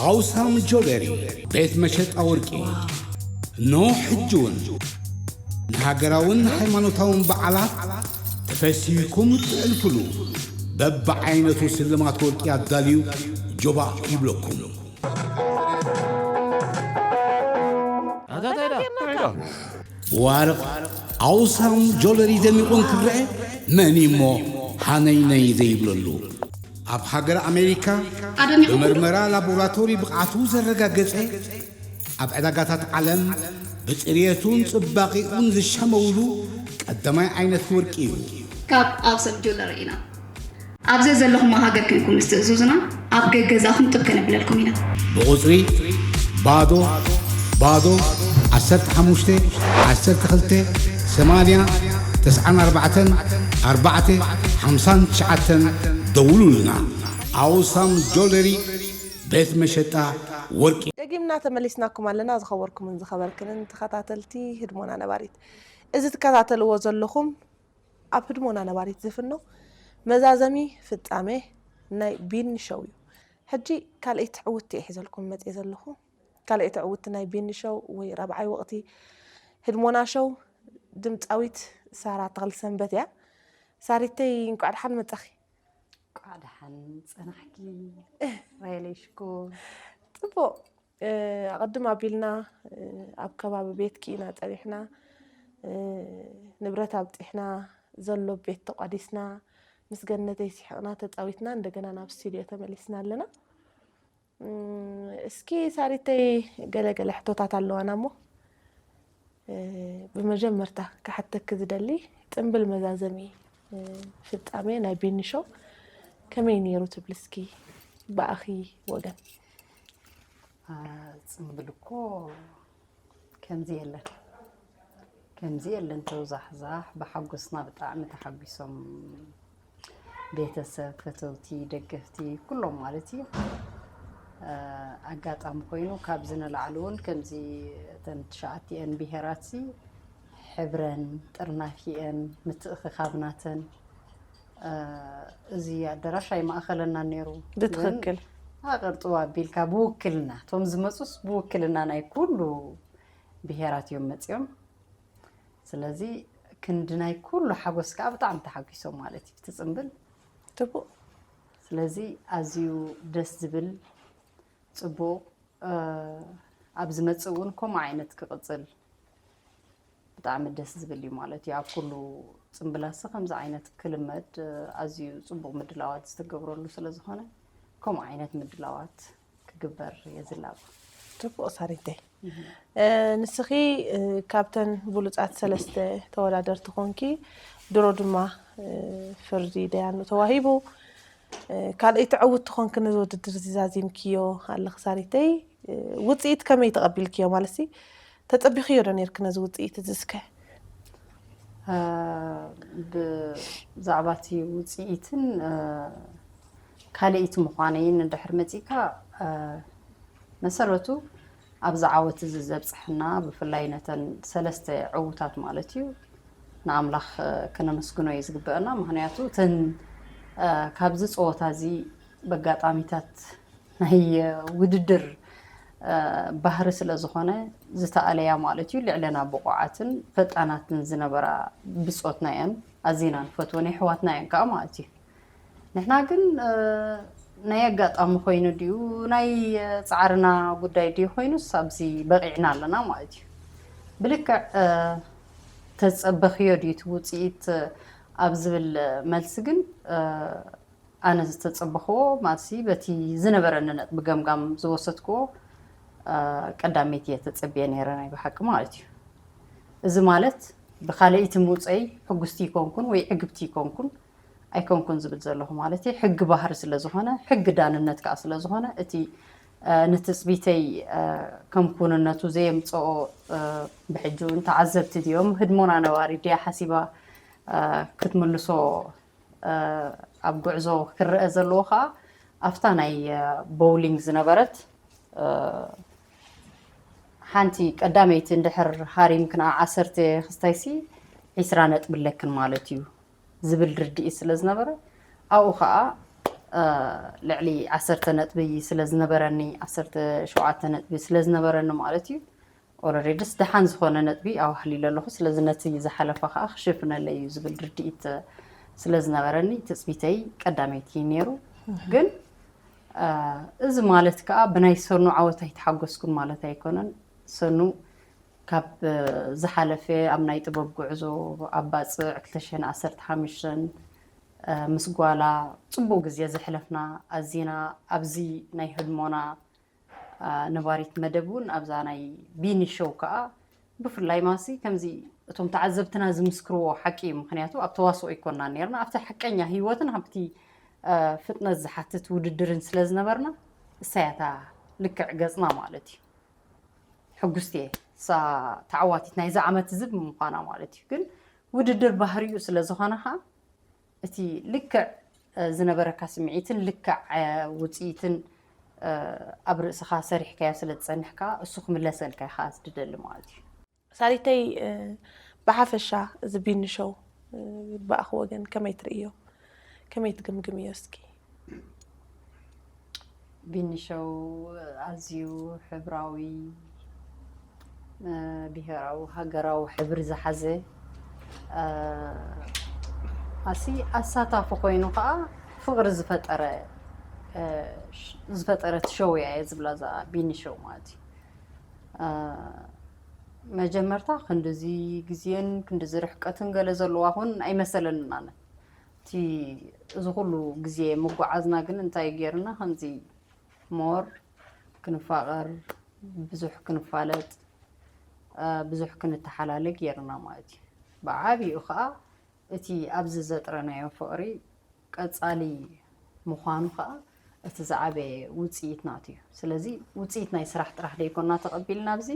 ኣውሳም ጆለሪ ቤት መሸጣ ወርቂ። ኖ ሕጂ እውን ንሃገራውን ሃይማኖታውን በዓላት ተፈሲህኩም እትሕልፉሉ በብዓይነቱ ስልማት ወርቂ ኣዳልዩ ጆባእ ይብለኩም። ብዋርቕ ኣውሳም ጆለሪ ደሚቑ እንክረአ መን እሞ ሃነይነይ ዘይብለሉ? ኣብ ሃገር ኣሜሪካ ኣደሚቑ ብመርመራ ላቦራቶሪ ብቕዓቱ ዘረጋገጸ፣ ኣብ ዕዳጋታት ዓለም ብጽርየቱን ጽባቒኡን ዝሻመውሉ ቀዳማይ ዓይነት ወርቂ እዩ። ካብ ኣውሳም ጆለሪ ኢና። ኣብ ዘዘለኹሞ ሃገር ኮንኩም ምስ ትእዝዙና ኣብ ገገዛኹም ጥብ ከነብለልኩም ኢና። ብቑጽሪ ባዶ ባዶ ዓሰርተ ሓሙሽተ ዓሰርተ ክልተ ሰማንያ ተስዓን ኣርባዕተን ኣርባዕተ ሓምሳን ትሽዓተን ደውሉልና። ኣውሳም ጆለሪ ቤት መሸጣ ወርቂ። ደጊምና ተመሊስናኩም ኣለና ዝኸበርኩምን ዝኸበርክንን ተኸታተልቲ ህድሞና ነባሪት። እዚ ትከታተልዎ ዘለኹም ኣብ ህድሞና ነባሪት ዝፍኖ መዛዘሚ ፍጻሜ ናይ ቢኒ ሾው እዩ። ሕጂ ካልኣይቲ ዕውቲ እየ ሒዘልኩም መጽየ ዘለኹ። ካልኣይቲ ዕውቲ ናይ ቢኒ ሾው ወይ ራብዓይ ወቕቲ ህድሞና ሾው ድምጻዊት ሳራ ተኽለሰንበት እያ። ሳሪተይ እንቋዕ ደሓን መጻኺ። እንቋዕ ደሓን ጸናሕኪ። ራይለይ ሽኮር። ጽቡቕ። ኣቐድም ኣቢልና ኣብ ከባቢ ቤትኪ ኢና ጸኒሕና፣ ንብረት ኣብጺሕና፣ ዘሎ ቤት ተቋዲስና፣ ምስ ገነተይ ስሒቕና ተጻዊትና እንደገና ናብ ስቱድዮ ተመሊስና ኣለና። እስኪ ሳሪተይ ገለ ገለ ሕቶታት ኣለዋና እሞ ብመጀመርታ ክሓተኪ ዝደሊ ጽምብል መዛዘሚ ፍጻሜ ናይ ቢኒ ሾው ከመይ ነይሩ ትብሊ እስኪ ብኣኺ ወገን? ጽምብል እኮ ከምዚ የለን ከምዚ የለን ተውዛሕዛሕ ብሓጎስና ብጣዕሚ ተሓጒሶም ቤተሰብ ፈተውቲ ደገፍቲ ኩሎም ማለት እዩ። ኣጋጣሚ ኮይኑ ካብዚ ንላዕሊ እውን ከምዚ እተን ትሽዓቲአን ብሄራት ሲ ሕብረን ጥርናፊአን ምትእኽኻብ ናተን እዚ ኣደራሽ ኣይማእኸለናን ነይሩ። ብትኽክል። ኣቐርጥዋ ኣቢልካ ብውክልና እቶም ዝመፁስ ብውክልና ናይ ኩሉ ብሄራት እዮም መፂኦም። ስለዚ ክንዲ ናይ ኩሉ ሓጎስ ከዓ ብጣዕሚ ተሓጒሶም ማለት እዩ እቲ ፅምብል። ትቡእ። ስለዚ ኣዝዩ ደስ ዝብል ፅቡቕ ኣብ ዝመፅእ እውን ከምኡ ዓይነት ክቕፅል ብጣዕሚ ደስ ዝብል እዩ ማለት እዩ። ኣብ ኩሉ ፅምብላሲ ከምዚ ዓይነት ክልመድ ኣዝዩ ፅቡቕ ምድላዋት ዝተገብረሉ ስለ ዝኾነ ከምኡ ዓይነት ምድላዋት ክግበር እየ ዝላቦ። ፅቡቕ ሳሪተይ። ንስኺ ካብተን ብሉፃት ሰለስተ ተወዳደርቲ ኮንኪ ድሮ ድማ ፍርዲ ደያኑ ተዋሂቡ ካልኣይቲ ዕውቲ ኮንኪ ነዚ ውድድር እዚ ዛዚምክዮ ኣለኺ ሳሪተይ። ውፅኢት ከመይ ተቐቢልክዮ? ማለትሲ ተፀቢኽዮ ዶ ነይርኪ ነዚ ውፅኢት እዚ እስከ? ብዛዕባ እቲ ውፅኢትን ካልኣይቲ ምዃነይን እንድሕር መፂእካ መሰረቱ ኣብዚ ዓወት እዚ ዘብፅሐና ብፍላይ ነተን ሰለስተ ዕዉታት ማለት እዩ ንኣምላኽ ከነመስግኖ እዩ ዝግበአና። ምኽንያቱ እተን ካብዚ ፀወታ እዚ በጋጣሚታት ናይ ውድድር ባህሪ ስለ ዝኾነ ዝተኣለያ ማለት እዩ ልዕለና ብቑዓትን ፈጣናትን ዝነበራ ብፆትና እየን ኣዚና ንፈትወን የሕዋትና እየን ከዓ ማለት እዩ። ንሕና ግን ናይ ኣጋጣሚ ኮይኑ ድዩ ናይ ፃዕርና ጉዳይ ድዩ ኮይኑስ ኣብዚ በቒዕና ኣለና ማለት እዩ። ብልክዕ ተፀበኽዮ ድዩ እቲ ውፅኢት ኣብ ዝብል መልሲ ግን ኣነ ዝተፀበኽዎ ማለትሲ በቲ ዝነበረኒ ነጥቢ ገምጋም ዝወሰድክዎ ቀዳመይቲ እየ ተፀብየ ነይረ ናይ ብሓቂ ማለት እዩ። እዚ ማለት ብካልኣይቲ ምውፀይ ሕጉስቲ ይኮንኩን ወይ ዕግብቲ ይኮንኩን ኣይኮንኩን ዝብል ዘለኹ ማለት እዩ። ሕጊ ባህሪ ስለ ዝኾነ ሕጊ ዳንነት ከዓ ስለ ዝኾነ እቲ ንትፅቢተይ ከም ኩንነቱ ዘየምፀኦ ብሕጂ እውን ተዓዘብቲ ድዮም ህድሞና ነባሪ ድያ ሓሲባ ክትምልሶ ኣብ ጉዕዞ ክረአ ዘለዎ ከዓ ኣብታ ናይ ቦውሊንግ ዝነበረት ሓንቲ ቀዳመይቲ እንድሕር ሃሪምክና ዓሰርተ ክስታይሲ ዒስራ ነጥቢ ኣለክን ማለት እዩ ዝብል ርድኢት ስለ ዝነበረ ኣብኡ ከዓ ልዕሊ ዓሰርተ ነጥቢ ስለ ዝነበረኒ፣ ዓሰርተ ሸውዓተ ነጥቢ ስለ ዝነበረኒ ማለት እዩ። ኦረሬድስ ደሓን ዝኾነ ነጥቢ ኣዋህሊለ ኣለኹ። ስለዚ ነቲ ዝሓለፈ ከዓ ክሽፍነለይ እዩ ዝብል ርድኢት ስለ ዝነበረኒ ትፅቢተይ ቀዳመይቲ እዩ ነይሩ። ግን እዚ ማለት ከዓ ብናይ ሰኑ ዓወት ኣይተሓጎስኩን ማለት ኣይኮነን። ሰኑ ካብ ዝሓለፈ ኣብ ናይ ጥበብ ጉዕዞ ኣብ ባፅዕ ክልተ ሽሕን ዓሰርተ ሓሙሽተን ምስ ጓላ ፅቡቅ ግዜ ዘሕለፍና ኣዚና ኣብዚ ናይ ህድሞና ነባሪት መደብ እውን ኣብዛ ናይ ቢኒ ሾው ከዓ ብፍላይ ማሲ ከምዚ እቶም ተዓዘብትና ዝምስክርዎ ሓቂ እዩ። ምክንያቱ ኣብ ተዋስኦ ኣይኮንና ነርና፣ ኣብቲ ሓቀኛ ህይወትን ኣብቲ ፍጥነት ዝሓትት ውድድርን ስለ ዝነበርና እሳያታ ልክዕ ገፅና ማለት እዩ። ሕጉስቲ እየ እሳ ተዓዋቲት ናይዚ ዓመት እዚ ብምኳና ማለት እዩ። ግን ውድድር ባህሪኡ ስለ ዝኾነ ከዓ እቲ ልክዕ ዝነበረካ ስምዒትን ልክዕ ውፅኢትን ኣብ ርእስኻ ሰሪሕካዮ ስለ ዝፀንሕካ እሱ ክምለሰልካ ኢኻ ዝደሊ ማለት እዩ። ሳሪተይ፣ ብሓፈሻ እዚ ቢኒ ሾው ብኣኺ ወገን ከመይ ትርእዮ? ከመይ ትግምግምዮ እስኪ? ቢኒ ሾው ኣዝዩ ሕብራዊ፣ ብሄራዊ፣ ሃገራዊ ሕብሪ ዝሓዘ፣ ኣሲ ኣሳታፊ ኮይኑ ከዓ ፍቕሪ ዝፈጠረ ዝፈጠረት ሾው እያ እየ ዝብላ እዛ ቢኒ ሾው ማለት እዩ። መጀመርታ ክንድዚ ግዜን ክንድዚ ርሕቀትን ገለ ዘለዋ ኹን ኣይመሰለንን ኣነ። እቲ እዚ ኩሉ ግዜ ምጉዓዝና ግን እንታይ ገይርና ከምዚ ሞር ክንፋቐር፣ ብዙሕ ክንፋለጥ፣ ብዙሕ ክንተሓላለ ገይርና ማለት እዩ። ብዓብኡ ከዓ እቲ ኣብዚ ዘጥረናዮ ፍቕሪ ቀፃሊ ምዃኑ ከዓ እቲ ዝዓበየ ውፅኢት ናቱ እዩ። ስለዚ ውፅኢት ናይ ስራሕ ጥራሕ ደይኮና ተቐቢልና ኣብዚ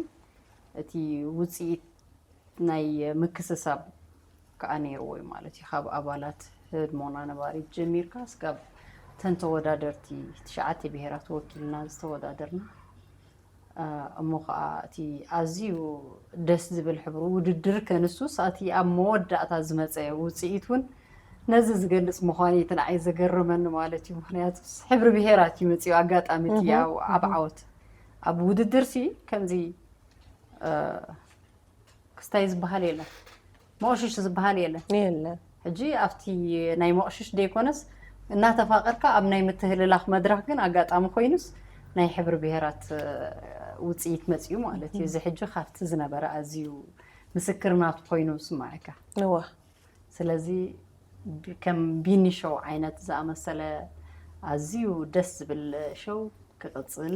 እቲ ውፅኢት ናይ ምክስሳብ ከዓ ነይርዎ እዩ ማለት እዩ። ካብ ኣባላት ህድሞና ነባሪት ጀሚርካ እስካብ ተን ተወዳደርቲ ትሽዓተ ብሄራት ወኪልና ዝተወዳደርና እሞ ከዓ እቲ ኣዝዩ ደስ ዝብል ሕብሩ ውድድር ከንሱስ እቲ ኣብ መወዳእታ ዝመፀ ውፅኢት እውን ነዚ ዝገልፅ ምዃኑ እቲ ንዓይ ዘገርመኒ ማለት እዩ። ምክንያቱ ሕብሪ ብሄራት እዩ መፅኡ ኣጋጣሚ እቲ ኣብ ዓወት ኣብ ውድድር ሲ ከምዚ ክስታይ ዝበሃል የለን፣ መቕሽሽ ዝበሃል የለን። የለን። ሕጂ ኣብቲ ናይ መቕሽሽ ደይኮነስ እናተፋቐርካ ኣብ ናይ ምትህልላኽ መድረኽ ግን ኣጋጣሚ ኮይኑስ ናይ ሕብሪ ብሄራት ውፅኢት መፅኡ ማለት እዩ። እዚ ሕጂ ካብቲ ዝነበረ ኣዝዩ ምስክር ናቱ ኮይኑ ዝስማዓካ። እዋ። ስለዚ ከም ቢኒ ሾው ዓይነት ዝኣመሰለ ኣዝዩ ደስ ዝብል ሾው ክቕፅል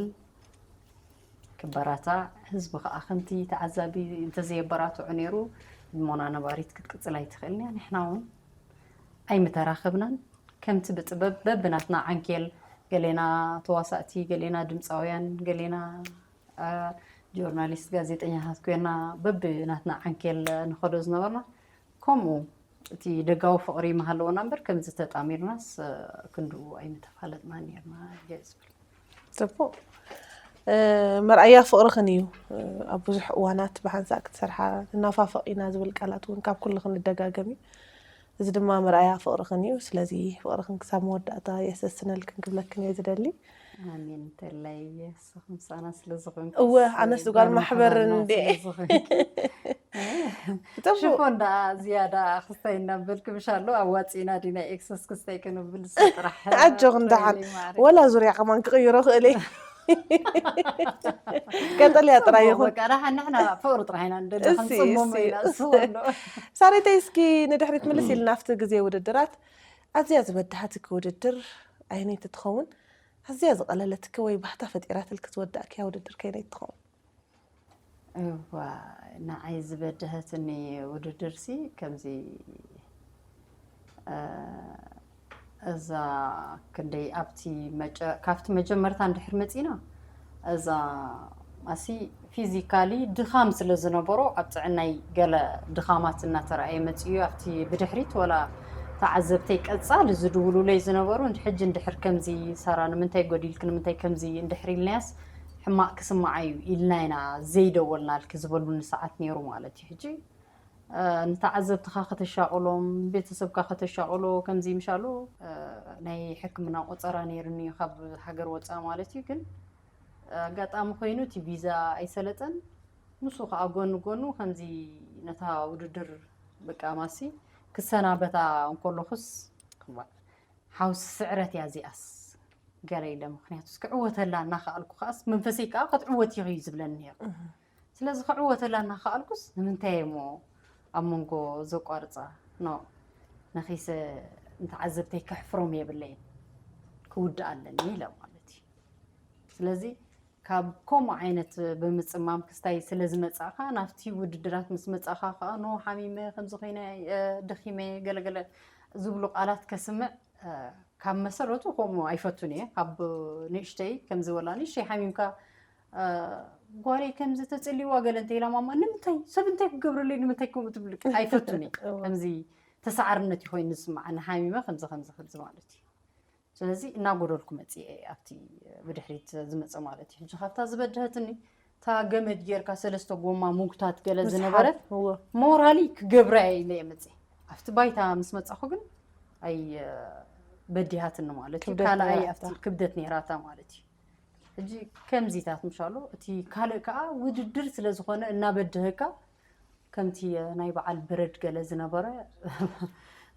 ክበራታዕ፣ ህዝቢ ከዓ ከምቲ ተዓዛቢ እንተዘየበራትዖ ነይሩ ህድሞና ነባሪት ክትቅፅል ኣይትኽእልን እያ። ንሕና እውን ኣይምተራኸብናን ከምቲ ብጥበብ በብናትና ዓንኬል ገሌና ተዋሳእቲ፣ ገሌና ድምፃውያን፣ ገሌና ጆርናሊስት፣ ጋዜጠኛታት ኮይና በብናትና ዓንኬል ንኸዶ ዝነበርና ከምኡ እቲ ደጋዊ ፍቕሪ ምሃለወና እምበር ከምዚ ተጣሚርናስ ክንድኡ ኣይምተፋለጥና ነርና እየ ዝብል። ፅቡቕ። መርኣያ ፍቕርኽን እዩ። ኣብ ብዙሕ እዋናት ብሓንሳእ ክትሰርሓ ንናፋፈቕ ኢና ዝብል ቃላት እውን ካብ ኩልኽን ይደጋገም እዩ። እዚ ድማ መርኣያ ፍቕርኽን እዩ። ስለዚ ፍቕርኽን ክሳብ መወዳእታ የሰስነልክን ክብለክን እየ ዝደሊ። ኣሜን። እንተላይ ንስኺ ምሳና ስለ ዝኾንኪ እወ ኣነስ ጓል ማሕበር እንዴ ሽፎን ደኣ ዝያዳ ክስታይ እናበልክ ምሽ ኣሎ ኣዋፂና ዲና ኤክሰስ ክስታይ ክንብል ጥራሕ ኣጆኽን ደሓን ወላ ዙርያ ከማን ክቕይሮ ክእለ ቀጠልያ ጥራይ ይኹን ንሕና ፍቕሪ ጥራሕ ኢና ንደሊ ክንፅሞሞ ኢና እሱ ሳሬተይ እስኪ ንድሕሪት ምልስ ኢልና ኣብቲ ግዜ ውድድራት ኣዝያ ዝበድሃትኪ ውድድር ኣየነይቲ ትኸውን ኣዝያ ዝቐለለትኪ ወይ ባህታ ፈጢራትልኪ ዝወዳእክያ ውድድር ከይነይ ትኸውን? እዋ ንዓይ ዝበደሀትኒ ውድድር ሲ ከምዚ እዛ ክንደይ ኣብቲ ካብቲ መጀመርታ እንድሕር መፂና እዛ ኣሲ ፊዚካሊ ድኻም ስለ ዝነበሮ ኣብ ጥዕናይ ገለ ድኻማት እናተረኣየ መፅኡ ኣብቲ ብድሕሪት ወላ ተዓዘብተይ ቀፃሊ ዝድውሉለይ ዝነበሩ ሕጂ እንድሕር ከምዚ ሳራ ንምንታይ ጎዲልክ ንምንታይ ከምዚ እንድሕር ኢልናያስ ሕማቕ ክስምዓ እዩ ኢልና ኢና ዘይደወልናልኪ ዝበሉኒ ሰዓት ነይሩ ማለት እዩ። ሕጂ ንተዓዘብትኻ ከተሻቕሎም፣ ቤተሰብካ ከተሻቕሎ ከምዚ ምሻሉ። ናይ ሕክምና ቆጸራ ነይሩኒ ካብ ሃገር ወፃ ማለት እዩ። ግን ኣጋጣሚ ኮይኑ እቲ ቪዛ ኣይሰለጠን። ንሱ ከዓ ጎኑ ጎኑ ከምዚ ነታ ውድድር በቃ ማሲ ክሰናበታ እንከለኹስ ሓውሲ ስዕረት እያ እዚኣስ ገለ ኢለ። ምክንያቱ ክዕወተላ እናኸኣልኩ ከዓስ መንፈሰይ ከዓ ክትዕወት ኢኺ እዩ ዝብለኒ ነይሩ። ስለዚ ክዕወተላ እናኸኣልኩስ ንምንታይ እሞ ኣብ መንጎ ዘቋርፃ? ኖ፣ ነኺሰ ንተዓዘብተይ ከሕፍሮም የብለይን፣ ክውድእ ኣለኒ ኢለ ማለት እዩ። ስለዚ ካብ ከምኡ ዓይነት ብምፅማም ክስታይ ስለ ዝመፃእካ፣ ናብቲ ውድድራት ምስ መፃእካ ከዓ ኖ ሓሚመ ከምዚ ኮይነ፣ ደኺመ፣ ገለገለ ዝብሉ ቃላት ከስምዕ ካብ መሰረቱ ከምኡ ኣይፈቱን እየ። ካብ ንእሽተይ ከምዚ ወላ ንእሽተይ ሓሚምካ ጓለይ ከምዚ ተፅልይዋ ገለ እንተ ኢላ ማማ ንምንታይ ሰብ እንታይ ክገብረለይ ንምንታይ ከምኡ ትብል ኣይፈቱን እየ። ከምዚ ተሳዓርነት እዩ ኮይኑ ዝስማዓኒ ሓሚመ ከምዚ ከምዚ ከምዚ ማለት እዩ። ስለዚ እናጎደልኩ መፅየ ኣብቲ ብድሕሪት ዝመፀ ማለት እዩ። ሕጂ ካብታ ዝበድሀትኒ እታ ገመድ ጌርካ ሰለስተ ጎማ ሙግታት ገለ ዝነበረት ሞራሊ ክገብራ ኢለ እየ መፅየ። ኣብቲ ባይታ ምስ መፃኹ ግን ኣይ በዲሃትኒ ማለት እዩ። ካልኣይ ኣብቲ ክብደት ነይራታ ማለት እዩ። ሕጂ ከምዚታት ምሻሎ እቲ ካልእ ከዓ ውድድር ስለ ዝኾነ እናበድህካ ከምቲ ናይ በዓል በረድ ገለ ዝነበረ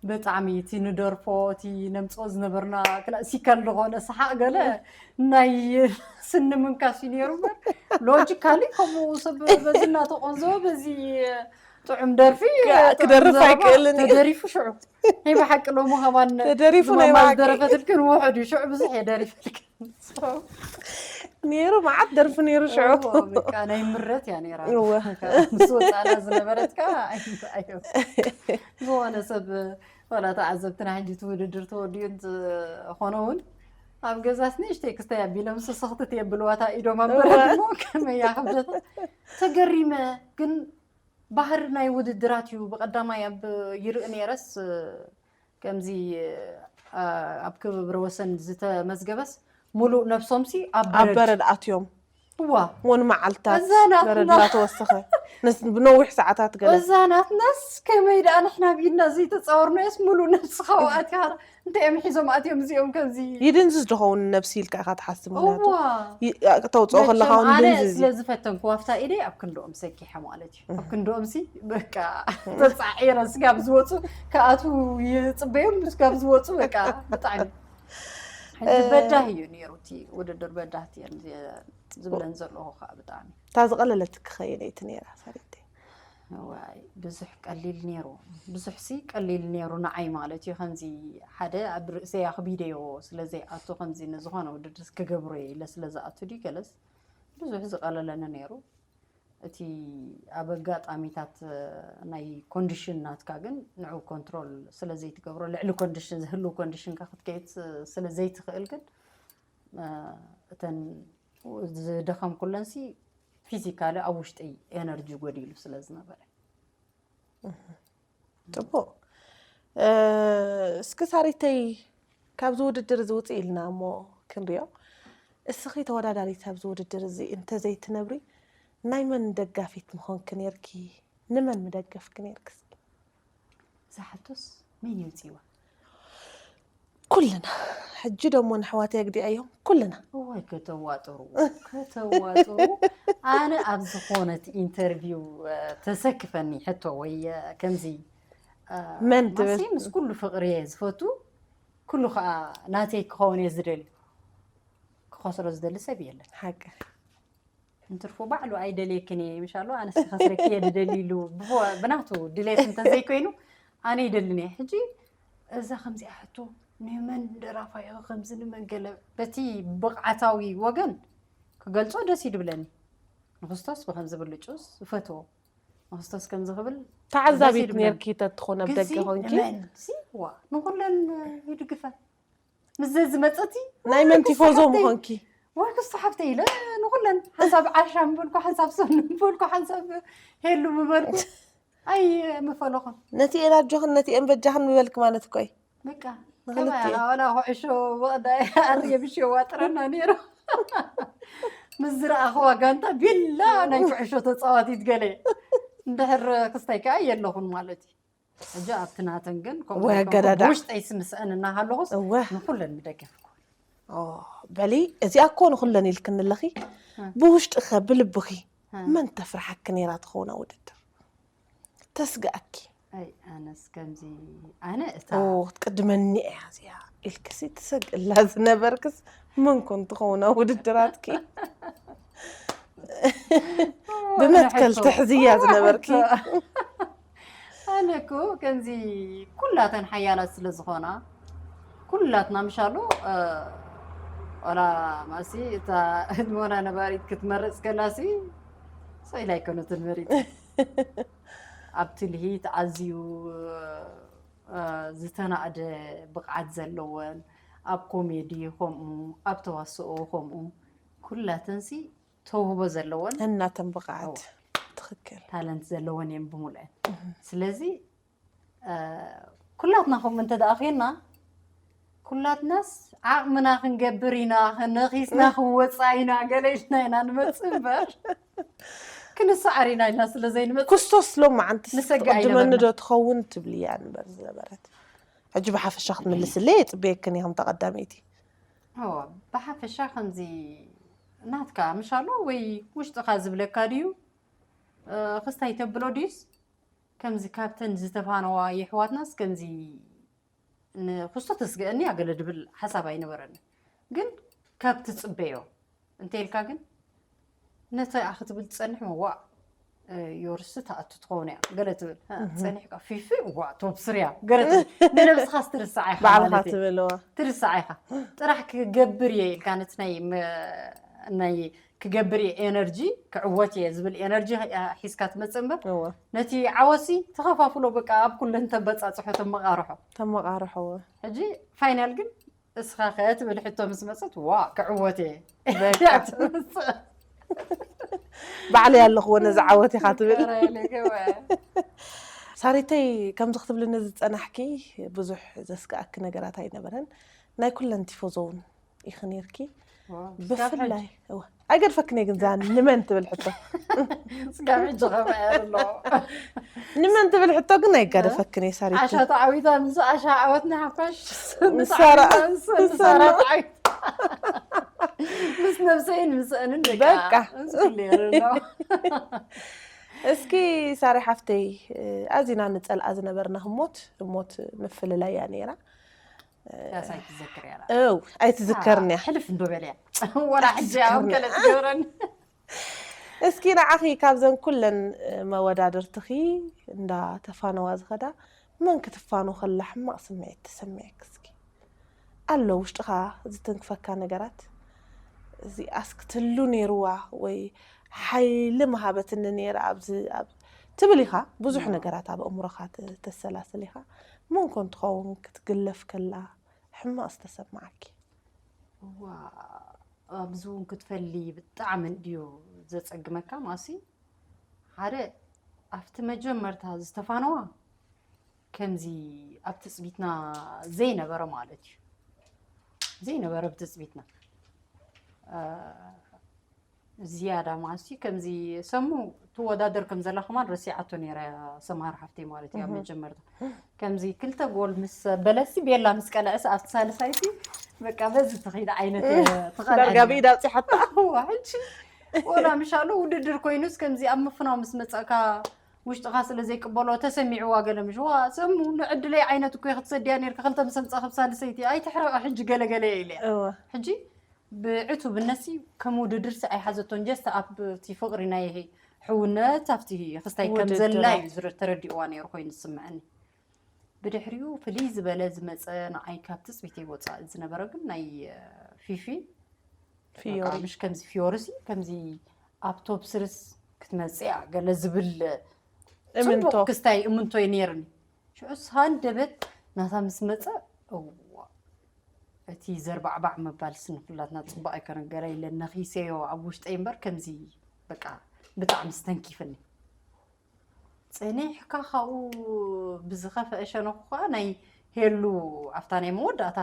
ብጣዕሚ እቲ ንደርፎ እቲ ነምፅኦ ዝነበርና ክላሲካል ዝኾነ ሰሓቕ ገለ ናይ ስኒ ምንካስ እዩ ነይሩ እምበር ሎጂካሊ ከምኡ ሰብ በዚ እናተቆንዘወ በዚ ጥዑም ደርፊ ክደርፍ ኣይክእልን ተደሪፉ ሽዑ ናይ ብሓቂ ሎሚ ከማን ተደሪፉ ናይ ብሓቂ ዝደረፈትልክን ውሑድ እዩ ሽዑ ብዙሕ እየ ደሪፈልክን ነይሩ መዓት ደርፊ ነይሩ ሽዑ በቃ ናይ ምረት እያ ነይራ ምስ ወፃና ዝነበረት ከዓ ዝኾነ ሰብ ዋላ ተዓዘብትና ሕጂ እቲ ውድድር ተወዲኡ ዝኾነ እውን ኣብ ገዛስ ንእሽተይ ክስተይ ኣቢሎም ስስኽትት የብልዋታ ኢዶም ኣበረት እሞ ከመያ ክብደታ ተገሪመ ግን ባህሪ ናይ ውድድራት እዩ ብቀዳማይ ኣብ ይርኢ ነይረስ ከምዚ ኣብ ክብብረ ወሰን ዝተመዝገበስ ሙሉእ ነብሶምሲ ኣብ በረድ ኣትዮም ዋ ውን መዓልታት በረድ እናተወሰኸ ብነዊሕ ሰዓታት ገለ እዛ ናትናስ ከመይ ደኣ ንሕና ቢድና ዘይተፃወርናዮስ ሙሉእ ነብስኻ ኣትያ እንታይ እዮም ሒዞም ኣትዮም እዚኦም ከምዚ ይድንዝዝ ዝኸውን ነብሲ ኢልካ ኢኻ ትሓስብ ምክንያቱ ተውፅኦ ከለኻ ውን ድንዝዝ ስለ ዝፈተንኩ ኣብታ ኢደይ ኣብ ክንድኦም ሰኪሐ ማለት እዩ ኣብ ክንድኦም ሲ በቃ ተፃዒረ ስጋብ ዝወፁ ከኣቱ ይፅበዮም ስጋብ ዝወፁ በቃ ብጣዕሚ ሕጂ በዳህ እዩ ነይሩ እቲ ውድድር በዳህቲ እየን ዝብለን ዘለኹ ከዓ ብጣዕሚ እታ ዝቐለለትኪ ከየነይቲ ነይራ ሳሪተይ ዋይ ብዙሕ ቀሊል ነይሩ ብዙሕ ሲ ቀሊል ነይሩ ንዓይ ማለት እዩ ከምዚ ሓደ ኣብ ርእሰይ ኣኽቢደዮ ስለ ዘይኣቱ ከምዚ ንዝኾነ ውድድር ክገብሮ እየ ኢለ ስለ ዝኣቱ ድዩ ገለስ ብዙሕ ዝቐለለኒ ነይሩ እቲ ኣብ ኣጋጣሚታት ናይ ኮንዲሽን ናትካ ግን ንዑ ኮንትሮል ስለ ዘይትገብሮ ልዕሊ ኮንዲሽን ዝህልው ኮንዲሽንካ ክትከይድ ስለ ዘይትኽእል ግን እተን ዝደኸምኩለን ሲ ፊዚካሊ ኣብ ውሽጠይ ኤነርጂ ጎዲሉ ስለ ዝነበረ ፅቡቕ እስኪ ሳሪተይ ካብዚ ውድድር እዚ ውፅእ ኢልና እሞ ክንሪኦ እስኺ ተወዳዳሪት ኣብዚ ውድድር እዚ እንተዘይትነብሪ ናይ መን ደጋፊት ምኾንኪ ነርኪ ንመን ምደገፍኪ ነርኪ ዝሓቶስ መን ይውፅእዋ ኩልና ሕጂ ደሞ ንሕዋት የግዲዐዮም ኩልና እዋይ ከተዋጥሩ ከተዋጥሩ ኣነ ኣብ ዝኾነት ኢንተርቪው ተሰክፈኒ ሕቶ ወይ ከምዚ መን ትብል ምስ ኩሉ ፍቅሪ እየ ዝፈቱ ኩሉ ከዓ ናተይ ክኸውን እየ ዝደሊ ክኸስሮ ዝደሊ ሰብ የለን ሓቂ እንትርፎ ባዕሉ ኣይደልየክን እየ ምሻሎ ኣነስ ከስረኪ እየ ድደሊ ኢሉ ብናቱ ድሌት እንተዘይኮይኑ ኣነ ይደልን እየ ሕጂ እዛ ከምዚኣ ሕቶ ንመን ደራፋ ኢኺ ከምዚ ንመን ገለ በቲ ብቕዓታዊ ወገን ክገልጾ ደስ ይድብለኒ ንክስቶስ ብከምዚ ብልጩስ ዝፈትዎ ንክስቶስ ከምዚ ክብል ተዓዛቢት ነርኪ ተትኾነ ኣብ ደገ ኮንኪ ንኩለን ይድግፈን ምስ ዘዝመፀቲ ናይ መን ቲፎዞ ምኾንኪ ወይ ክስቶ ሓፍተ ኢለ ንኩለን ሓንሳብ ዓሻ ምበልኩ ሓንሳብ ሰኑ ምበልኩ ሓንሳብ ሄሉ ምበልኩ ኣይ ምፈለኹን ነቲ ኤን ኣጆኽን ነቲ ኤን በጃኽን ምበልክ ማለት እኮ እዩ በቃ ንክልቲኤን ከማያ ዋላ ኩዕሾ ወዳ ኣርየ ብሽ ዋጥረና ነይሩ ምስ ዝረኣኽዋ ጋንታ ቢላ ናይ ኩዕሾ ተፃዋቲት ገለ እንድሕር ክስታይ ከዓ የለኹን ማለት እዩ። ሕጂ ኣብቲ ናተን ግን ከምኡ ወይ ዘይኮንኩ ኣገዳዳዕ። ብውሽጠይ ስምስአን እናሃለኹስ እወ። ንኩለን ምደገፍኩ። ኦ፣ በሊ እዚኣ እኮ ንኩለን ኢልክኒ ኣለኺ። ብውሽጥኸ ብልብኺ መን ተፍርሓኪ ነይራ ትኸውን ኣብ ውድድር? ተስግኣኪ? ኣይ ኣነስ ከምዚ ኣነ እታ ኦ፣ ክትቅድመኒ እያ እዚኣ ኢልክሲ ትሰግእላ ዝነበርክስ መን ኮን ትኸውን ኣብ ውድድራትኪ? ብመትከል ሕቶ። ትሕዝያ ዝነበርኪ? ኣነ እኮ ከምዚ ኩላተን ሓያላት ስለ ዝኾና ኩላትና ምሻሉ እ፣ ዋላ ማሲ እታ ህድሞና ነባሪት ክትመርፅ ከላሲ ሰኢላ ኣይኮነትን መሪፅ ኣብቲ ልሂት ኣዝዩ እ፣ ዝተናእደ ብቕዓት ዘለወን ኣብ ኮሜዲ ከምኡ ኣብ ተዋስኦ ከምኡ ኩላተንሲ ተውህቦ ዘለወን እናተን ብቕዓት ትኽክል። ታለንት ዘለወን እየን ብምሉአን። ስለዚ እ፣ ኩላትና ከምኡ እንተ ደኣ ኾይንና ኩላትናስ ዓቕምና ክንገብር ኢና፣ ነኺስና ክንወፃ ኢና፣ ገለ ኢልና ኢና ንመፅእ እምበር ክንሰዓር ኢና ኢልና ስለ ዘይንመፅእ ክስቶስ ሎም መዓንቲ ንሰግእ ትቅድመኒ ኣይነበርና። ዶ ትኸውን ትብልያ እምበር ዝነበረት። ሕጂ ብሓፈሻ ክትምልስለይ የፅበየክን እየ ከም ተቐዳመይቲ። እዎ፣ ብሓፈሻ ከምዚ ናትካ ምሻሎ ወይ ውሽጥኻ ዝብለካ ድዩ እ፣ ክስታይ ተብሎ ድዩስ ከምዚ ካብተን ዝተፋነዋ የሕዋትናስ ከምዚ ንክስቶ ተስግአኒ እያ ገለ ድብል ሓሳብ ኣይነበረኒ። ግን ካብ ትፅበዮ እንተ ኢልካ ግን ነቲ ኣኺ ትብል ትጸንሕ እሞ ዋእ ዮርስ ትኣቱ ትኸውን እያ ገለ ትብል እ፣ ትጸኒሕካ ፊፊ ዋእ ቶብ ስርያ ገለ ትብል ንነብስኻስ ትርስዓ ኢኻ ባዕልኻ ማለት እዩ። ትብልዋ። ትርስዓ ኢኻ ጥራሕ ክገብር እየ ኢልካ ነቲ ናይ መ- ናይ ክገብር እየ ኤነርጂ ክዕወት እየ ዝብል ኤነርጂ ሒዝካ ትመጽእ እምበር እወ ነቲ ዓወሲ ተኸፋፍሎ በቃ ኣብ ኩለን ተበጻጽሖ ተመቓርሖ ተመቓርሖ እወ ሕጂ ፋይናል ግን እስኻ ከ ትብል ሕቶ ምስ መጸት ዋ ክዕወት እየ በቃ። እያ ትመጽእ ባዕለይ ኣለኽዎ ነዚ ዓወት ኢኻ ትብል። ከራይለ ገበያ ሳሪተይ ከምዚ ክትብልኒ ዝጸናሕኪ ብዙሕ ዘስግኣኪ ነገራት ኣይነበረን። ናይ ኩለን ቲፎዞ እውን ኢኺ ነይርኪ። ዋው፣ ስጋብ ብፍላይ እወ፣ ኣይገድፈክን እየ ግን እዛ ንመን ትብል ሕቶ ስጋብ ሕጂ ከመይ ኣሎ ንመን ትብል ሕቶ ግን ኣይጋደፈክን እየ ሳሪተይ። ዓሻ ተዓዊታ ምስ ዓሻ ዓወትና ሓፋሽ ንሳራ- ንሳራ ተዓዊታ ምስ ነብሰይን ምስአንን ደቂ በቃ። ምስ ኩሉ የለ ኣሎ እስኪ ሳሪ ሓፍተይ ኣዚና ንጸልኣ ዝነበርና ህሞት ህሞት ምፍልላይ እያ ነይራ። ያሳይ ትዘክር ያላ እው ኣይትዝከርንያ። ሕልፍ እንዶ በልያ ወላ ሕጂ ኣሁን ገለ ትገብረን እስኪ ንዓኺ ካብዘን ኩለን መወዳድርትኺ እንዳተፋነዋ ዝኸዳ መን ክትፋኖ ከላ ሕማቕ ስምዒት ተሰሚዐኪ እስኪ ኣሎ ውሽጥኻ ዝትንክፈካ ነገራት? እዚኣስ ክትህሉ ነይርዋ ወይ ሓይሊ ምሃበትኒ ነይራ ኣብዚ ኣብ ትብል ኢኻ። ብዙሕ ነገራት ኣብ ኣእምሮኻ ተ- ተሰላስል ኢኻ። መን ኮን ትኸውን ክትግለፍ ከላ ሕማቕ ዝተሰማዓኪ? እዋ ኣብዚ እውን ክትፈሊ ብጣዕሚ እንድዩ ዘጸግመካ ማሲ ሓደ ኣብቲ መጀመርታ ዝተፋነዋ ከምዚ ኣብ ትጽቢትና ዘይነበረ ማለት እዩ ዘይነበረ ብትጽቢትና ዝያዳ ማሲ ከምዚ ሰሙ ትወዳደር ከም ዘላ ከማን ረሲዓቶ ነይራ ሰምሃር ሓፍተይ ማለት እዩ ኣብ መጀመርታ ከምዚ ክልተ ጎል ምስ በለሲ ቤላ ምስ ቀልዐስ ኣብቲ ሳልሳይቲ በቃ በዚ ትኽኢል ዓይነት ትኽእል ዳርጋ ብኢድ ኣብፂሓታ። ሕጂ ወላ ምሻሉ ውድድር ኮይኑስ ከምዚ ኣብ ምፍናው ምስ መፀእካ ውሽጥኻ ስለ ዘይቅበሎ ተሰሚዕዋ ገለ ምሽ ዋ ሰሙ ንዕድለይ ዓይነት እኮ ክትሰድያ ነርካ ክልተ ምስ ኣምፃ ክብ ሳልሰይቲ ኣይትሕረቐ ሕጂ ገለገለ ኢለ እወ ሕጂ ብዕቱብነትሲ ከም ውድድርሲ ኣይሓዘቶን ጀስት ኣብቲ ፍቕሪ ናይ ሕውነት ኣብቲ ክስታይ ከም ውድድር ዘላ ኣብ- እዩ ዝረ- ተረዲእዋ ነይሩ ኮይኑ ዝስምዐኒ ብድሕሪኡ ፍልይ ዝበለ ዝመፀ ንዓይ ካብ ትፅቢተይ ወፃኢ ዝነበረ ግን ናይ ፊፊ ፊዮሪ በቃ፣ ምሽ ከምዚ ፊዮርሲ ከምዚ ኣብ ቶፕ ስርስ ክትመፅእ እያ ገለ ዝብል እምንቶ ፅቡቅ ክስታይ እምንቶይ ነይርኒ ሽዑስ ሃንደበት ናታ ምስ መፀ እዋ እቲ ዘርባዕባዕ ምባል ስንኩላትና ፅቡቅ ኣይኮነን ገለ ኢለ ነኺሰዮ ኣብ ውሽጠይ እምበር ከምዚ በቃ ብጣዕሚ ስተንኪፍኒ ፀኒሕካ ካብኡ ብዝኸፈአ ሸነኹ ከዓ ናይ ሄሉ ኣብታ ናይ መወዳእታ